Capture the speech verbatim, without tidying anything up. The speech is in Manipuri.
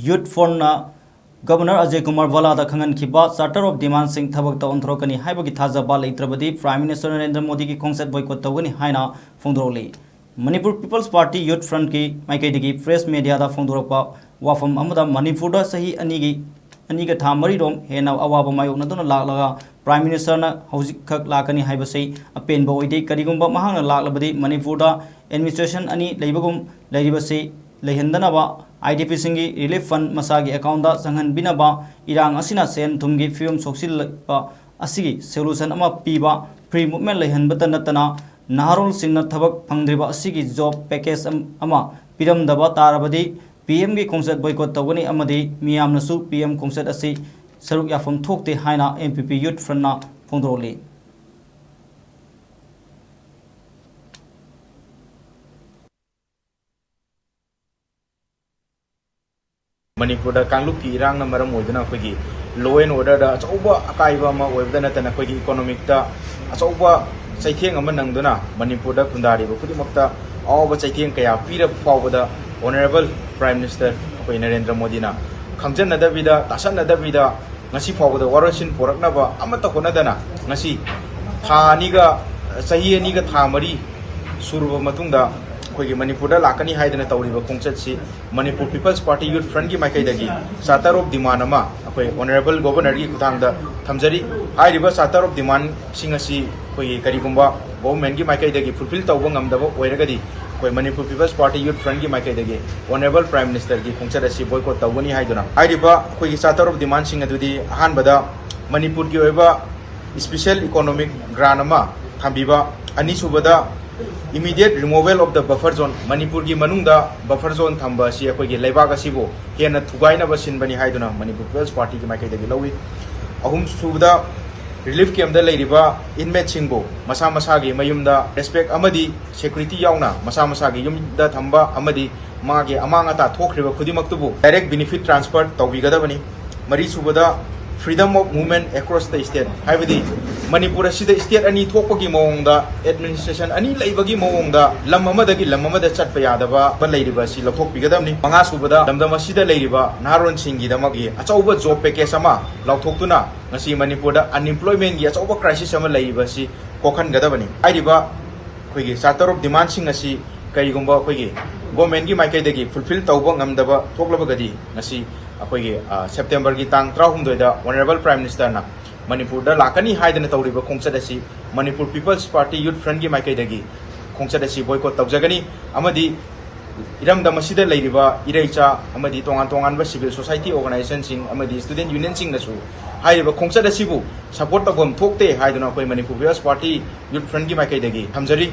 Youth Frontꯅ Governor Ajay Kumar Bhalla the ꯈꯪꯍꯟꯈꯤꯕ Charter of Demand ꯁꯤꯡ ꯊꯕꯛꯇ ꯑꯣꯟꯊꯣꯔꯛꯀꯅꯤ ꯍꯥꯏꯕꯒꯤ ꯊꯥꯖꯕ ꯂꯩꯇ꯭ꯔꯕꯗꯤ Prime Minister ꯅꯔꯦꯟꯗ꯭ꯔ ꯃꯣꯗꯤꯒꯤ ꯈꯣꯡꯆꯠ boycott ꯇꯧꯒꯅꯤ ꯍꯥꯏꯅ ꯐꯣꯡꯗꯣꯔꯛꯂꯤ꯫ Manipur People's Party Youth Front ꯀꯤ ꯃꯥꯏꯀꯩꯗꯒꯤ press media ꯗ ꯐꯣꯡꯗꯣꯔꯛꯄ ꯋꯥꯐꯝ ꯑꯃꯗ, ꯃꯅꯤꯄꯨꯔꯗ ꯆꯍꯤ ꯑꯅꯤꯒꯤ, ꯑꯅꯤꯒ ꯊꯥ ꯃꯔꯤꯔꯣꯝ ꯍꯦꯟꯅ ꯑꯋꯥꯕ ꯃꯥꯌꯣꯛꯅꯗꯨꯅ ꯂꯥꯛꯂꯒ Prime Minister ꯅ ꯍꯧꯖꯤꯛꯈꯛ ꯂꯥꯛꯀꯅꯤ ꯍꯥꯏꯕꯁꯤ ꯑꯄꯦꯟꯕ ꯑꯣꯏꯗꯦ꯫ ꯀꯔꯤꯒꯨꯝꯕ ꯃꯍꯥꯛꯅ ꯂꯥꯛꯂꯕꯗꯤ ꯃꯅꯤꯄꯨꯔꯗ administration ꯑꯅꯤ ꯂꯩꯕꯒꯨꯝ ꯂꯩꯔꯤꯕꯁꯤ ꯂꯩꯍꯟꯗꯅꯕ, I D P ꯁꯤꯡꯒꯤ relief fund ꯃꯁꯥꯒꯤ account ꯗ ꯆꯪꯍꯟꯕꯤꯅꯕ, ꯏꯔꯥꯡ ꯑꯁꯤꯅ ꯁꯦꯟ ꯊꯨꯝꯒꯤ ꯐꯤꯕꯝ ꯁꯣꯛꯆꯤꯜꯂꯛꯄ ꯑꯁꯤꯒꯤ solution ꯑꯃ ꯄꯤꯕ, free movement ꯂꯩꯍꯟꯕꯇ ꯅꯠꯇꯅ ꯅꯍꯥꯔꯣꯜꯁꯤꯡꯅ ꯊꯕꯛ ꯐꯪꯗ꯭ꯔꯤꯕ ꯑꯁꯤꯒꯤ job package ꯑꯝ-, ꯑꯃ ꯄꯤꯔꯝꯗꯕ ꯇꯥꯔꯕꯗꯤ P M ꯒꯤ ꯈꯣꯡꯆꯠ boycott ꯇꯧꯒꯅꯤ ꯑꯃꯗꯤ ꯃꯤꯌꯥꯝꯅꯁꯨ P M ꯈꯣꯡꯆꯠ ꯑꯁꯤ ꯁꯔꯨꯛ ꯌꯥꯐꯝ ꯊꯣꯛꯇꯦ ꯍꯥꯏꯅ N P P Youth Front ꯅ ꯐꯣꯡꯗꯣꯛꯂꯤ꯫ ꯃꯅꯤꯄꯨꯔꯗ ꯀꯥꯡꯂꯨꯞꯀꯤ ꯏꯔꯥꯡꯅ ꯃꯔꯝ ꯑꯣꯏꯗꯨꯅ ꯑꯩꯈꯣꯏꯒꯤ law and order ꯗ ꯑꯆꯧꯕ ꯑꯀꯥꯏꯕ ꯑꯃ ꯑꯣꯏꯕꯗ ꯅꯠꯇꯅ ꯑꯩꯈꯣꯏꯒꯤ economic ꯇ ꯑꯆꯧꯕ ꯆꯩꯊꯦꯡ ꯑꯃ ꯅꯪꯗꯨꯅ ꯃꯅꯤꯄꯨꯔꯗ ꯈꯨꯟꯗꯥꯔꯤꯕ ꯈꯨꯗꯤꯡꯃꯛꯇ ꯑꯋꯥꯕ ꯆꯩꯊꯦꯡ ꯀꯌꯥ ꯄꯤꯔꯕ ꯐꯥꯎꯕꯗ Honourable Prime Minister ꯑꯩꯈꯣꯏ ꯅꯔꯦꯟꯗ꯭ꯔ ꯃꯣꯗꯤꯅ ꯈꯪꯖꯟꯅꯗꯕꯤꯗ, ꯇꯥꯁꯟꯅꯗꯕꯤꯗ, ꯉꯁꯤ ꯐꯥꯎꯕꯗ ꯋꯥꯔꯣꯏꯁꯤꯟ ꯄꯨꯔꯛꯅꯕ ꯑꯃꯠꯇ ꯍꯣꯠꯅꯗꯅ ꯉꯁꯤ ꯊꯥ ꯑꯅꯤꯒ, ꯆꯍꯤ ꯑꯅꯤꯒ ꯊꯥ ꯃꯔꯤ ꯁꯨꯔꯕ ꯃꯇꯨꯡꯗ ꯑꯩꯈꯣꯏꯒꯤ ꯃꯅꯤꯄꯨꯔꯗ ꯂꯥꯛꯀꯅꯤ ꯍꯥꯏꯗꯅ ꯇꯧꯔꯤꯕ ꯈꯣꯡꯆꯠꯁꯤ Manipur People's Party Youth Front ꯀꯤ ꯃꯥꯏꯀꯩꯗꯒꯤ Charter of Demand ꯑꯃ ꯑꯩꯈꯣꯏ Honourable Governor ꯒꯤ ꯈꯨꯠꯊꯥꯡꯗ ꯊꯝꯖꯔꯤ꯫ ꯍꯥꯏꯔꯤꯕ Charter of Demand ꯁꯤꯡ ꯑꯁꯤ ꯑꯩꯈꯣꯏꯒꯤ ꯀꯔꯤꯒꯨꯝꯕ government ꯀꯤ ꯃꯥꯏꯀꯩꯗꯒꯤ fulfill ꯇꯧꯕ ꯉꯝꯗꯕ ꯑꯣꯏꯔꯒꯗꯤ ꯑꯩꯈꯣꯏ Manipur People's Party Youth Front ꯀꯤ ꯃꯥꯏꯀꯩꯗꯒꯤ Honourable Prime Minister ꯒꯤ ꯈꯣꯡꯆꯠ ꯑꯁꯤ boycott ꯇꯧꯒꯅꯤ ꯍꯥꯏꯗꯨꯅ ꯍꯥꯏꯔꯤꯕ ꯑꯩꯈꯣꯏꯒꯤ Charter of Demand ꯁꯤꯡ ꯑꯗꯨꯗꯤ ꯑꯍꯥꯟꯕꯗ ꯃꯅꯤꯄꯨꯔꯒꯤ ꯑꯣꯏꯕ special economic grant ꯑꯃ ꯊꯝꯕꯤꯕ, ꯑꯅꯤꯁꯨꯕꯗ immediate removal of the buffer zone, ꯃꯅꯤꯄꯨꯔꯒꯤ ꯃꯅꯨꯡꯗ buffer zone ꯊꯝꯕ ꯑꯁꯤ ꯑꯩꯈꯣꯏꯒꯤ ꯂꯩꯕꯥꯛ ꯑꯁꯤꯕꯨ ꯍꯦꯟꯅ ꯊꯨꯒꯥꯏꯅꯕ ꯁꯤꯟꯕꯅꯤ ꯍꯥꯏꯗꯨꯅ Manipur People's Party ꯒꯤ ꯃꯥꯏꯀꯩꯗꯒꯤ ꯂꯧꯏ꯫ ꯑꯍꯨꯝꯁꯨꯕꯗ relief camp ꯇ ꯂꯩꯔꯤꯕ inmate ꯁꯤꯡꯕꯨ ꯃꯁꯥ ꯃꯁꯥꯒꯤ ꯃꯌꯨꯝꯗ respect ꯑꯃꯗꯤ security ꯌꯥꯎꯅ ꯃꯁꯥ ꯃꯁꯥꯒꯤ ꯌꯨꯝꯗ ꯊꯝꯕ ꯑꯃꯗꯤ ꯃꯥꯒꯤ ꯑꯃꯥꯡ ꯑꯇꯥ ꯊꯣꯛꯈ꯭ꯔꯤꯕ ꯈꯨꯗꯤꯡꯃꯛꯇꯨꯕꯨ direct benefit transfer ꯇꯧꯕꯤꯒꯗꯕꯅꯤ꯫ ꯃꯔꯤꯁꯨꯕꯗ freedom of movement across the state, ꯍꯥꯏꯕꯗꯤ ꯃꯅꯤꯄꯨꯔ ꯑꯁꯤꯗ state ꯑꯅꯤ ꯊꯣꯛꯄꯒꯤ ꯃꯑꯣꯡꯗ, administration ꯑꯅꯤ ꯂꯩꯕꯒꯤ ꯃꯑꯣꯡꯗ, ꯂꯝ ꯑꯃꯗꯒꯤ ꯂꯝ ꯑꯃꯗ ꯆꯠꯄ ꯌꯥꯗꯕ ꯂꯩꯔꯤꯕ ꯑꯁꯤ ꯂꯧꯊꯣꯛꯄꯤꯒꯗꯕꯅꯤ꯫ ꯃꯉꯥ ꯁꯨꯕꯗ, ꯂꯝꯗꯝ ꯑꯁꯤꯗ ꯂꯩꯔꯤꯕ ꯅꯍꯥꯔꯣꯟꯁꯤꯡꯒꯤꯗꯃꯛꯀꯤ ꯑꯆꯧꯕ job package ꯑꯃ ꯂꯥꯎꯊꯣꯛꯇꯨꯅ ꯉꯁꯤ ꯃꯅꯤꯄꯨꯔꯗ unemploymentꯒꯤ ꯑꯆꯧꯕ crisis ꯑꯃ ꯂꯩꯔꯤꯕ ꯑꯁꯤ ꯀꯣꯛꯍꯟꯒꯗꯕꯅꯤ꯫ ꯍꯥꯏꯔꯤꯕ ꯑꯩꯈꯣꯏꯒꯤ Charter of Demandꯁꯤꯡ ꯑꯁꯤ ꯀꯔꯤꯒꯨꯝꯕ ꯑꯩꯈꯣꯏꯒꯤ governmentꯀꯤ ꯃꯥꯏꯀꯩꯗꯒꯤ fulfil ꯇꯧꯕ ꯉꯝꯗꯕ ꯊꯣꯛꯂꯕꯒꯗꯤ, ꯉꯁꯤ ꯑꯩꯈꯣꯏꯒꯤ, ꯑ, Septemberꯒꯤ ꯇꯥꯡ ꯇꯔꯥꯍꯨꯝꯗꯣꯏꯗ Honourable Prime Ministerꯅ ꯃꯅꯤꯄꯨꯔꯗ ꯂꯥꯛꯀꯅꯤ ꯍꯥꯏꯗꯅ ꯇꯧꯔꯤꯕ ꯈꯣꯡꯆꯠ ꯑꯁꯤ Manipur People's Party Youth Frontꯀꯤ ꯃꯥꯏꯀꯩꯗꯒꯤ ꯈꯣꯡꯆꯠ ꯑꯁꯤ boycott ꯇꯧꯖꯒꯅꯤ, ꯑꯃꯗꯤ ꯏꯔꯝꯗꯝ ꯑꯁꯤꯗ ꯂꯩꯔꯤꯕ ꯏꯔꯩꯆꯥ ꯑꯃꯗꯤ ꯇꯣꯉꯥꯟ ꯇꯣꯉꯥꯟꯕ civil society organisationꯁꯤꯡ ꯑꯃꯗꯤ student unionꯁꯤꯡꯅꯁꯨ ꯍꯥꯏꯔꯤꯕ ꯈꯣꯡꯆꯠ ꯑꯁꯤꯕꯨ support ꯇꯧꯐꯝ ꯊꯣꯛꯇꯦ ꯍꯥꯏꯗꯨꯅ ꯑꯩꯈꯣꯏ Manipur People's Party Youth Frontꯀꯤ ꯃꯥꯏꯀꯩꯗꯒꯤ ꯊꯝꯖꯔꯤ꯫